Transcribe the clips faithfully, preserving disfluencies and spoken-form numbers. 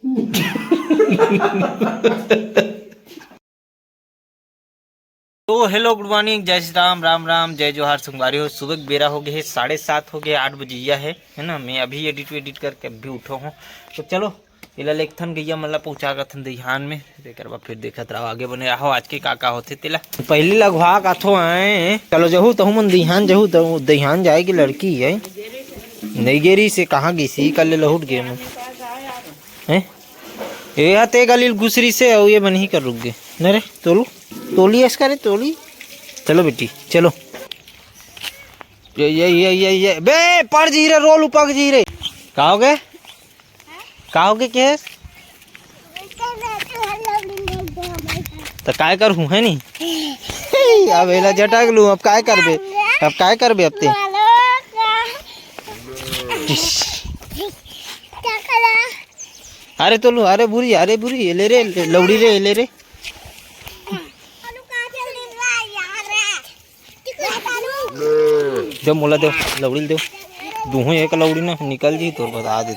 तो hello, good morning, जय श्री राम, राम राम, जय जोहार संगवारी हो। सुबह के बेरा हो गए है, साढ़े सात हो गए, आठ बजिया है, है ना। मैं अभी एडिट वेडिट करके अभी उठो हूँ। तो चलो, एला लेगथन गैया मन ला पहुँचा करथन दईहान में, तेकर बाद फिर देखत रहो, आगे बने रहो, आज के का का होथे तेला। पहली लगवा काथो आए, चलो जहू तहू मन दईहान जहू, तहू दईहान जाए की लड़की है, नहीं गेरी से कहाँ गिसी, कल ले लहुट गे मन। हैं? ये हा ते गलील गुसरी से, अउ ये बनी कर रुक गे। नहीं रे, तोलू, तोली ऐस करे, तोली। चलो बेटी, चलो। ये, ये, ये, ये, ये। बे, पड़ जी रे, रोल उपक जी रे। का हो गए? का हो गए केस? तो काय कर हूँ, है नी? अब एला झटक लूँ, अब काय करबे? अब काय करबे अब ते? अरे तोलू, अरे बुरी, अरे बुरी, ये ले रे, ले, लौड़ी रे, ये ले रे। दे मोला दे, लौड़ी दे। दूहू एक लौड़ी ना निकल जी, तोर बता दे।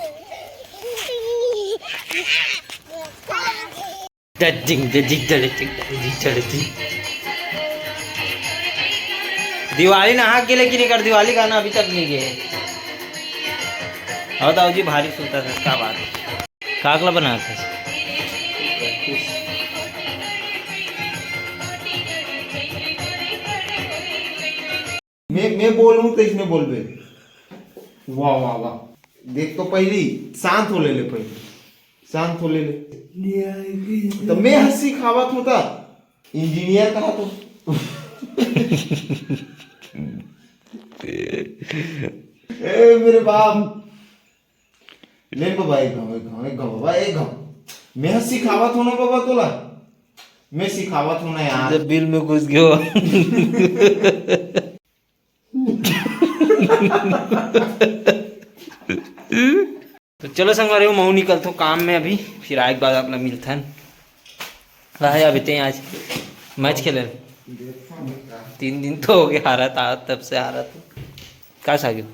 Judging, judging, judging, judging, judging. Diwali नहा के लेकिन एकर दिवाली गाना अभी तक नहीं गए। और दाऊ जी भारी सुनता था, क्या बात है। काकला बना था। मैं, मैं बोलूँ तो इसमें बोलबे। वाह, वाह, वाह। देख तो पहली शांत हो ले, ले पहली। शांत हो ले, ले। तो मैं हंसी खावत हूँ ता इंजीनियर कहा तो। ए मेरे बाप। ले बाबा, एक घाव, एक घाव, एक घाव, बाबा, एक घाव। मैं सिखावत हूँ ना बाबा तोला, मैं सिखावत हूँ ना यार। जब बिल में घुस गयो। तो चलो संगवारी हो, महू निकलथो काम में अभी, फिर आए के बाद आप लोग मिलथन। रहे अभी ते आज मैच खेले, तीन दिन तो हो गए हारत, हारत तब से हारत। का सागियो?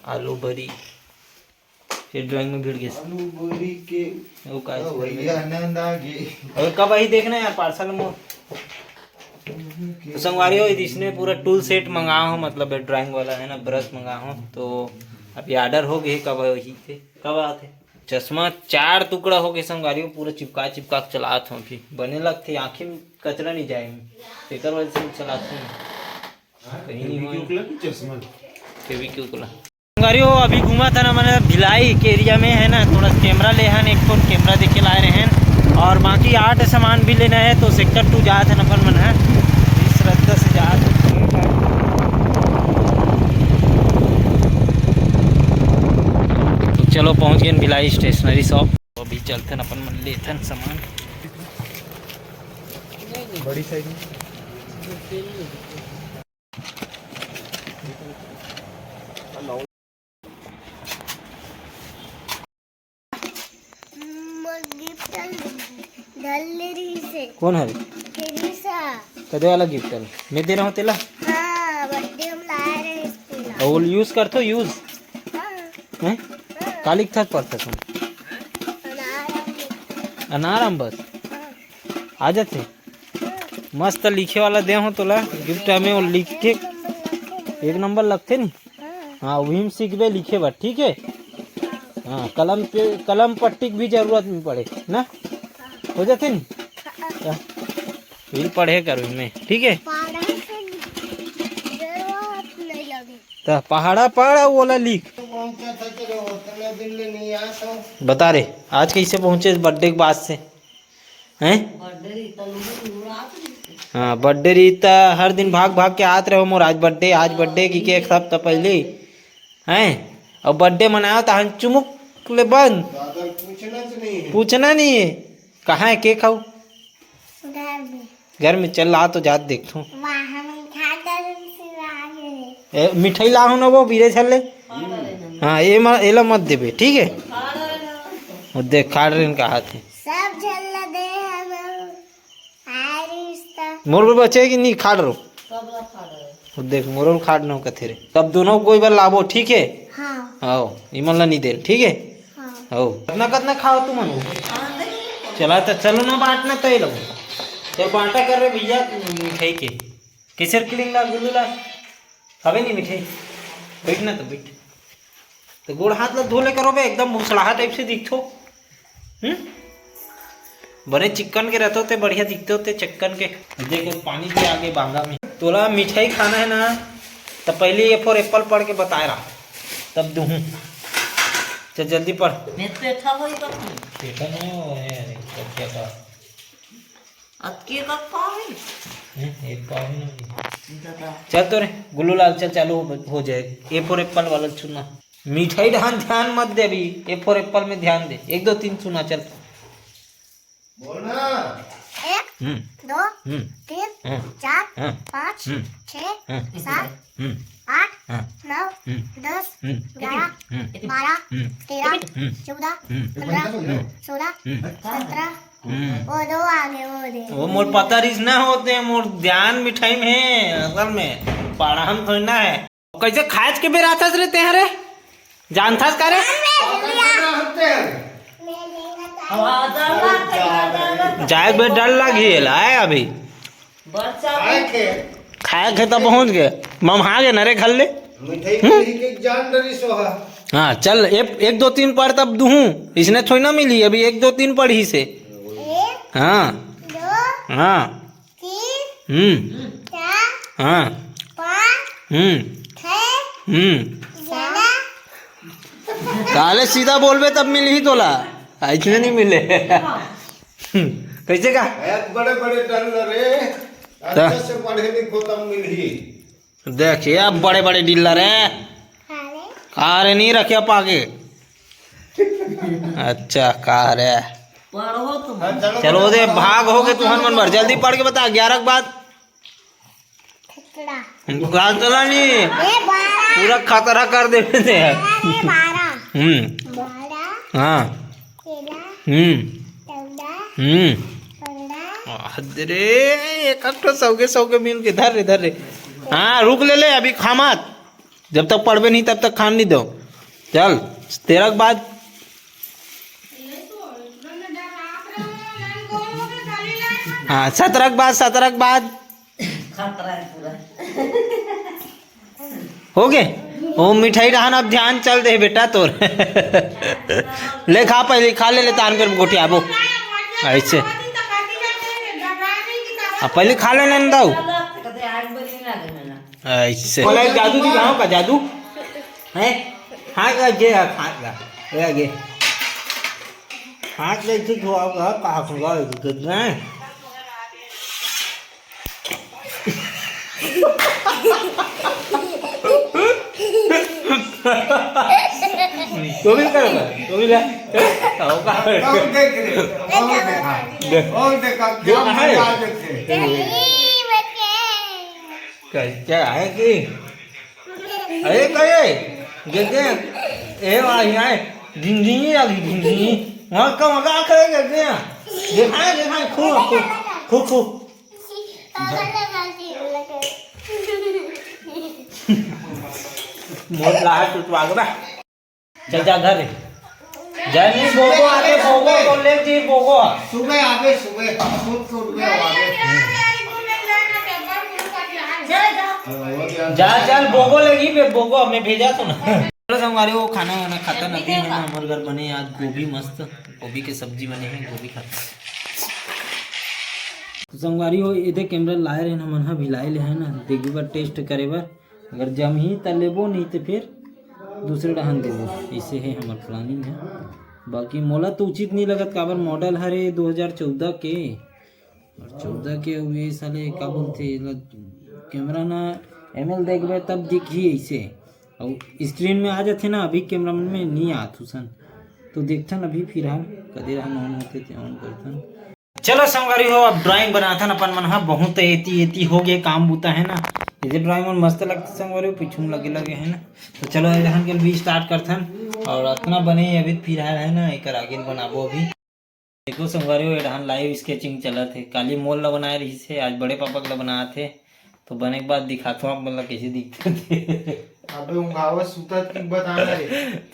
आलू बरी, फिर ड्राइंग में भिड़ गए। आलू बरी के वो का ओ भैया नंदा गे। और कब आई देखना यार पार्सल में। तो संगवारी हो, इसने पूरा टूल सेट मंगा हो, मतलब ड्राइंग वाला है ना, ब्रश मंगा हो। तो अभी ऑर्डर हो गए, कब आई थे, कब आते। चश्मा चार टुकड़ा हो गए संगवारी हो, पूरा चिपका चिपका के चलात हो, फिर बने लगते आँखें में कचरा नहीं जाए, तेकर वजह से चलात हो। कहीं नहीं होए। फेविक्विक ला कि चश्मा? फेविक्विक ला। संगवारी हो, अभी घूमा था ना, मैंने भिलाई के एरिया में है ना, थोड़ा कैमरा ले हन, एक ठो कैमरा देख के लाए रहे हैं, और बाकी आर्ट सामान भी लेना है, तो सेक्टर टू जात है ना अपन मन है, इस रास्ता से जात है। तो चलो पहुंच गए भिलाई स्टेशनरी शॉप, तो अभी चलते हैं अपन मन लेथन सामान। बड़ी साइज में। मोर गिफ्ट धर ले रही से। कौन हरे? तेरी सा। कदे वाला गिफ्ट हरे? मैं दे रहा हूँ तेला। हाँ, बर्थडे हम लाए रहे इसको। और वो यूज करथो, यूज? हाँ। हैं? हाँ। का लिखत पढ़त हस? अनार आम। अनार आम बस? हाँ। आ जाते? हाँ। मस्त लिखे वाला दे हो तोला गिफ्ट में, वो लिख के एक नंबर लगथे नी। हाँ। हाँ, वही में सीखबे लिखे बर, ठीक है? हाँ, कलम पे, कलम पट्टी की भी जरूरत नहीं पड़े ना, हो जाते नी। हाँ। हाँ। वही पढ़े करो इनमें, ठीक है? पढ़ा से जरूरत नहीं लगे। तो पहाड़ा पढ़, वो वाला लिख। बता रे, आज कैसे पहुँचे बर्थडे के बाद से? हैं? बर्थडे रही त लोगन मुड़ आत रही। हाँ, बर्थडे रही त हर दिन भाग भाग के आत रहो मोर, आज बर्थडे, आज बर्थडे की केक सब त पहले ही। हैं? और बर्थडे मनाओ त हन चुमुक ले बंद। दादा पूछना से नहीं है। पूछना नहीं है। कहाँ है केक खाऊ? घर में। घर में चल ला तो जात देखथूं। वहाँ हम खा कर उनसे आ गए। ए, मिठाई लाहूं ना वो बीरे छल्ले। हाँ, ये मत, एला मत देबे, ठीक है? वो देख, खाड़ रेन कहा थे। सब झल्ला दे हम। आ रिश्ता। मोर बर बचे कि नहीं खाड़ रो? वो देख, मोर बर खाड़ नो कथे रे। तब दोनों कोई बार लाबो, ठीक है? हाँ। हव, इमन ला नहीं देन, ठीक है? हाँ। हव। कतना कतना खाओ तुमन? हाँ, नहीं। चला तो चलो ना, बांटना तय लगो। चल बांटा कर रे भैया, मिठाई के। केसर किलिंग ला, गुल्लू ला। खाबे नहीं मिठाई? बैठ ना तो बैठ। तो गोड़ हाथ ला धो ले करो बे, एकदम भुसड़ाहा टाइप से दिखथो। हम्म? बने चिक्कन के रहते होते, बढ़िया दिखते होते चिक्कन के। देखो पानी भी आगे बांगा में। तोला मिठाई खाना है ना, तो पहले A for apple पढ़ के बताए रहा, तब दूहूँ। चल जल्दी पढ़। मैं तो बैठा हुई कब? बैठा नहीं हो, है, क्या था? अब के कब पावे? हम्म, एक पाव है ना अभी। दादा। चल तो रे, गुल्लू लाल, चल चालू हो, हो जाए। A for apple वाला सुना। मिठाई ध्यान, ध्यान मत दे अभी, A for apple में ध्यान दे। एक, दो, तीन सुना, चल। बोलना। एक, हम्म। दो, हम्म। तीन, हम्म। चार, हम्म। पाँच, हम्म। छः, हम्म। सात, हम्म। आठ, हाँ। नौ, हम्म। दस, हम्म। ग्यारह, हम्म। बारह, हम्म। तेरह, हम्म। चौदह, हम्म। पन्द्रह, हम्म। सोलह, हम्म। सत्रह। हम्म। वो दो आगे, वो दे। वो मोर पता रिस ना होते, मोर ध्यान मिठाई में है, असल में पढ़ान थोड़ी ना है। कैसे खाएच के बेराथस रे तेहा रे? जानथस का रे? जाए बे डर लगी है अभी। खाए के। खाए के तो पहुंच गए। ममहा गे न रे घर ले। मिठाई हम्म? मिली के जान डरी सोहा। हाँ, चल, एक, एक, दो, तीन पढ़ तब दूहूँ। इसने थोड़ी ना मिली, अभी एक, दो, तीन पढ़ी से। एक, हाँ। दो, हाँ। तीन, हम्म। चार, हाँ। पाँच, हम्म। छः, हम्म। ग्यारह। काले सीधा बोलबे तब मिलही तोला, ऐसने नहीं मिले। कैसे का? एक बड़े बड़े डल्लर रे, का? अच्छा से पढ़े लिखो तब मिलही। देखिए, अब बड़े बड़े डल्लर है। का रे, नहीं रखे पाके। अच्छा, का रे? पढ़ो तुम। हाँ, चलो, चलो दे, भाग हो गए तुहन मन बर। जल्दी पढ़ के बता, ग्यारह के बाद। खतरा। खतरा नहीं। ए, बारह। पूरा खतरा कर दे दे। बारह रे, बारह। हम्म। बारह। हाँ। तेरह। हम्म। चौदह। हम्म। पन्द्रह। अरे, एक, एक ठो सौ के, सौ के मिल के धर रे, धर रे। हाँ, रुक ले ले, अभी खा मत। जब तक पढ़बे नहीं, तब तक खान नहीं दो। चल, तेरह के बाद। हाँ, सत्रह के बाद, सत्रह के बाद। खतरा है पूरा। हो गए? ओ मिठाई रहन, अब ध्यान चल दे बेटा तोर। ले खा, पहले खा ले, ले तान कर गोठियाबो। ऐसे। अब पहले खा ले नंदाऊ। ऐसे। बोला, जादू दिखाओ का, जादू? हैं? हाँ, का जे, हाँ, का। ये आगे। हाथ ले ठीक हुआ का, का हुआ, कितना है? तो भी कर, तो भी ले। आओ का। कौन देख रहे? कौन देखा? देख। कौन देखा? देख, क्या है। मजा आ देखे? कैसे है कि? अरे, करे, देखे, ए भाई, आए, झिंझिनी आ गई, झिंझिनी। वहाँ का मजा आ करे, देखे, देखा है, देखा है, खूब, खूब, खूब, खूब। मोर लाहा टुटवा के बा। चल जा घर रे। जय नहीं बोगो आगे, बोगो तो ले जी बोगो। सुबह आगे, सुबह। सुबह, सुबह आगे। जा, चल, बोगो लेगी बे, बोगो, मैं भेजा तो ना। चलो संगवारी हो, खाना वाना खाता न, अभी है ना, हमर घर बने आज गोभी मस्त, गोभी के सब्जी बने है, गोभी खाता। तो संगवारी हो, एदे कैमरा लाए रहे ना, मन हा भिलाई ले है ना, देखबे बर, टेस्ट करे बर। अगर जमही त लेबो, नहीं त फिर दूसरे डहन देबो। ऐसे है हमर प्लानिंग है। बाकी मोला तो उचित नहीं लगत, काबर मॉडल हरे दो हज़ार चौदह के, और चौदह के हुए साले का बोलथे एला, कैमरा ना एमएल देखबे तब दिखही ऐसे, और स्क्रीन में आ जाथे ना, अभी कैमरा मन में नहीं आत हुसन। तो देखथन अभी फिलहाल कदे रहन ऑन होथे ते ऑन करथन। चलो संगवारी हो, अब ड्राइंग बनाथन अपन मन ह। बहुत एती एती हो गए काम बूता है ना, इसे ड्राइंग मन मस्त लगते संगवारी हो, पीछू में लगे लगे है ना। तो चलो एहन के भी स्टार्ट करथन। और अतना बने अभी फिलहाल है ना, एकर आगे बनाबो अभी। देखो संगवारी हो, एडहान लाइव स्केचिंग चलत है। काली मोल ला बनाए रहिस है, आज बड़े पापा ला बनात है। तो बने के बाद दिखाथो आप मन ला कैसे दिखते थे। अबे ऊँघावत सुतत की बताना रे।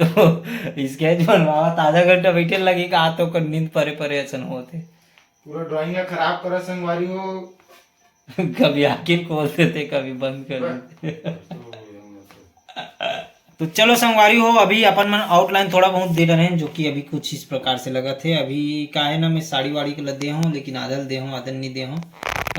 तो स्केच बनवावत आधा घंटा बैठे लगी का, तो ओकर नींद परे परे असन होत हे। पूरा ड्राइंग ला खराब करा संगवारी हो। कभी आँखी खोल देते, कभी बंद कर देते। तो चलो संगवारी हो, अभी अपन मन आउटलाइन थोड़ा बहुत दे डरे हैं, जो कि अभी कुछ इस प्रकार से लगत हे। अभी का हे ना, मैं साड़ी वाड़ी के ला दे हूँ, लेकिन आधा ल दे हूँ, आधा ल नहीं दे हूँ।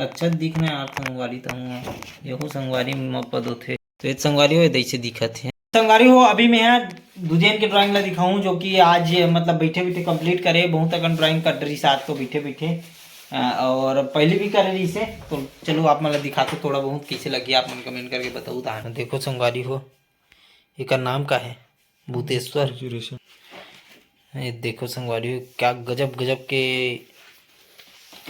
अच्छा दिखना यार संगवारी, तो हूँ यहू संगवारी में मपद होथे। तो ये संगवारी हो, ये दैसे दिखत हे। संगवारी हो, अभी मैं यहाँ दुजेन के ड्राइंग ला दिखाऊँ, जो कि आज मतलब बैठे बैठे कंप्लीट करे। बहुत अकन ड्राइंग कर रही साथ को बैठे बैठे, अ, और पहले भी करे रही से। तो चलो आप मन ला दिखाते थोड़ा बहुत कैसे लगी, आप मन कमेंट करके बताऊ। तान देखो संगवारी हो, एकर नाम का है? भूतेश्वर। ये देखो संगवारी हो, क्या गजब गजब के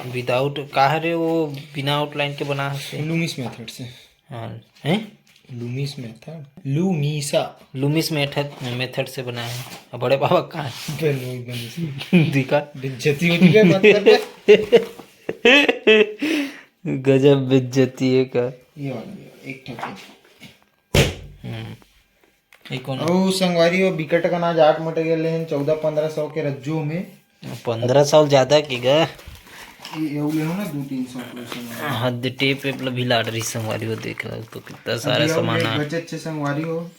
विदाउट का हरे वो, बिना आउटलाइन के बना हसे। लूमिस मेथड से। हाँ, हैं? लूमिस मेथड, लूमिसा। लूमिस मेथड, मेथड से बना है। अब बड़े बाबा का है? बे, नहीं बनी सी। दिखा। बेइज्जती हो रही है, मत कर बे। गजब बेइज्जती है का। ये वाला, ये वाला, एक ठो। हम्म। ये कौन है? अउ संगवारी हो, बिकट कन आज आठ मटेरियल लेहन, चौदह पन्द्रह सौ के रज्जो में। पन्द्रह सौ ज्यादा की गा। ये, ये ले हो ना, दो तीन सौ के सामान। हद टेप वेप ला भी लाड रही संगवारी हो, देख लो तो कितना सारा अभी अउ सामान ले आ। बचे अच्छे संगवारी हो,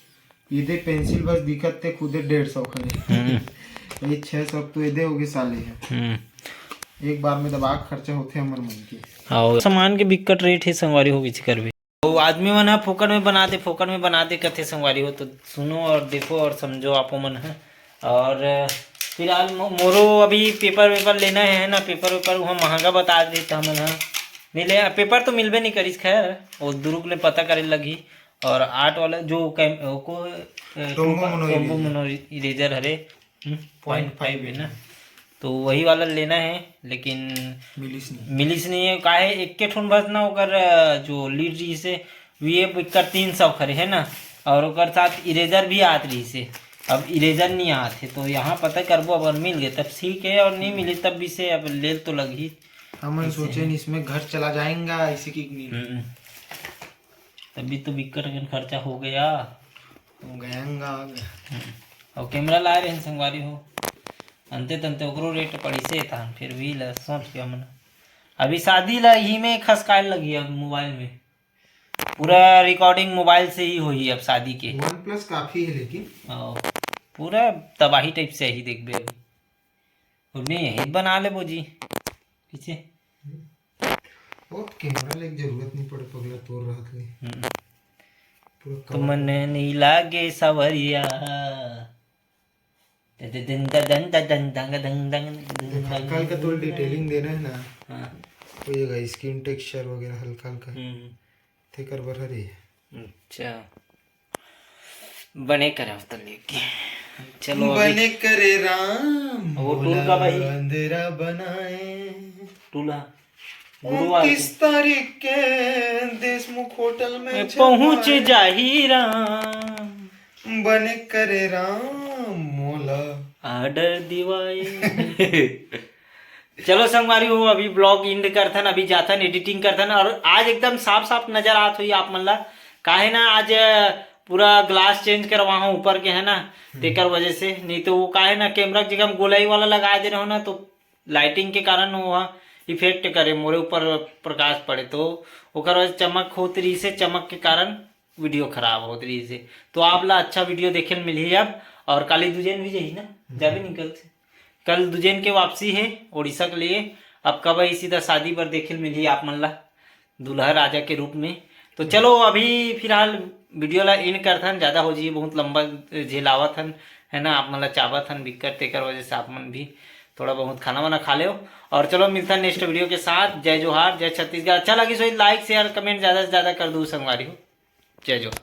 ये दे पेंसिल बस दिखत ते खुदे डेढ़ सौ खने। हम्म। ये छह सौ तो ये दे होगे साले है। हम्म। एक बार में दबा के खर्चा होथे हमर मन के। हाँ, सामान के बिकट रेट है संगवारी हो, किसी कर भी। तो आदमी मन ह फोकट में बना दे, फोकट में बना दे कथे संगवारी हो, तो सुनो और देखो और समझो आपो मन ह। और फिलहाल मो-, मोरो अभी पेपर वेपर लेना है ना, पेपर वेपर वहाँ महंगा बता देता हमन ह। नहीं ले, पेपर तो मिलबे नहीं करिस, खैर वो दुरुग ले पता करे लगही। और आर्ट वाला जो कैम-, ओको, अ, Tombow Tombow mono mono eraser हरे, हम्म, पॉइंट फाइव है ना, तो वही वाला लेना है, लेकिन मिलिस नहीं। मिलिस नहीं है। काहे, एक के ठोन बस ना ओकर, अ, जो लीड रही से, वी एफ का तीन सौ खरे है ना, और ओकर साथ इरेजर भी आत रही से। अब इरेजर नहीं आत है, तो यहाँ पता करबो, अगर मिल गए तब ठीक है, और नहीं मिले तब भी से अब ले तो लगही। हमन ऐसे सोचे है। इसमें घर चला जाएगा, इसी की नहीं। हम्म। तभी तो बिकट अकन खर्चा हो गया। हो गया। हम्म। और कैमरा लाए रहे संगवारी हो, अंते तंते ओकरो रेट पड़ी से था, फिर भी ला सोच के हमन अभी शादी ला ही में खसकाए लगी अब मोबाइल में। पूरा रिकॉर्डिंग मोबाइल से ही होही अब शादी के। वन प्लस काफी है लेकिन। और पूरा तबाही टाइप से ही देखबे अभी। और नहीं, यही बना ले बोजी पीछे। बहुत कैमरा लेके जरूरत नहीं पड़े पगला, तोर रहत ले। हम्म। पूरा तो कवर मन नहीं लागे सवरिया। ददन ददन ददन दंग दंग दंग दंग देख, दंग हल्का हल्का तोल दंग। डिटेलिंग देना है ना। हाँ। कोई जगह स्किन टेक्सचर वगैरह हल्का हल्का। हम्म। तेकर बर हरे। अच्छा, बने करे तो लेके। चलो अभी बने करे राम, वो टूल का भाई? अंधेरा बनाए। टूल हा। गुरुवार किस तारीख के देशमुख होटल में पहुंच जाही राम। बने करे राम मोला ऑर्डर दिवाए। चलो संगवारी हो, अभी ब्लॉग एंड करथन, अभी जाथन एडिटिंग करथन। और आज एकदम साफ साफ नजर आत होही आप मन ला, काहे ना आज पूरा ग्लास चेंज करवा हूँ ऊपर के, है ना, तेकर वजह से। नहीं तो वो काहे ना कैमरा के जगह गोलाई वाला लगा दे रहो ना, तो लाइटिंग के कारण वो इफेक्ट करे, मोरे ऊपर प्रकाश पड़े, तो ओकर वजह से चमक होत रही से, चमक के कारण वीडियो खराब होत रही से। तो आप ला अच्छा वीडियो देखे ल मिलही अब। और काली दुजेन भी जही ना, जाबे नहीं कल से, कल दुजेन के वापसी है उड़ीसा के लिए। अब कब आई सीधा शादी पर देखे ल मिलही आप मन ला दूल्हा राजा के रूप में। तो चलो अभी फिलहाल वीडियो ला एंड करथन, ज़्यादा हो जी, बहुत लंबा झेलावत हन, है ना, आप मन ला चावत हन बिकट, तेकर वजह से आप मन भी थोड़ा बहुत खाना वाना खा लेव। और चलो मिलता नेक्स्ट वीडियो के साथ। जय जोहार, जय छत्तीसगढ़। अच्छा लगी सो लाइक शेयर कमेंट ज़्यादा से ज़्यादा कर दो संगवारी हो। जय जोहार।